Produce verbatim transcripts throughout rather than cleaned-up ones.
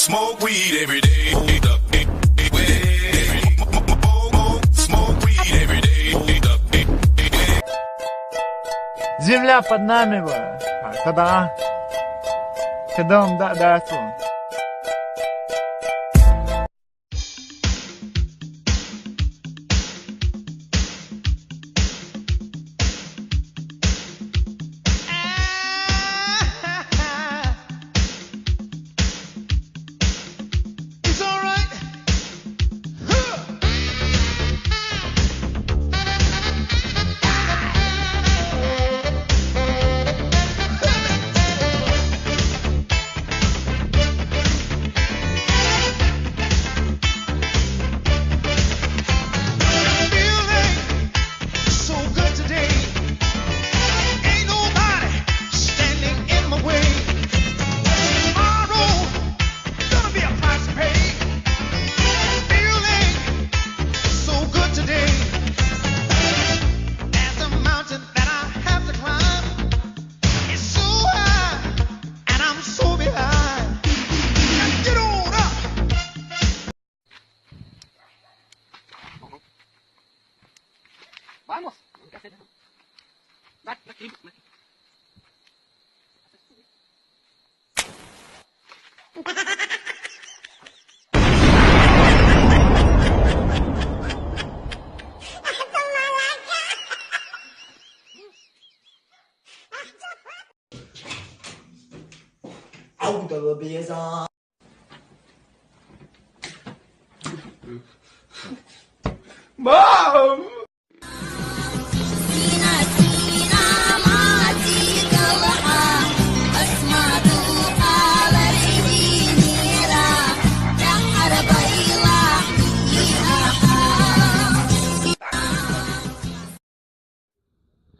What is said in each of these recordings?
Smoke weed every day. Hold up. Smoke weed every day. Hold up. Земля под нами, бля. Когда? Когда он да, да, что? It's all right. Huh. Feeling so good today. Ain't nobody standing in my way. Tomorrow gonna be a price to pay. Feeling so good today. There's a mountain that I have to climb. It's so high, and I'm so behind. Now get on up. Vamos. Mom!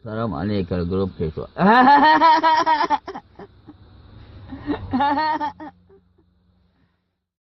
السلام عليك الجروب كيف؟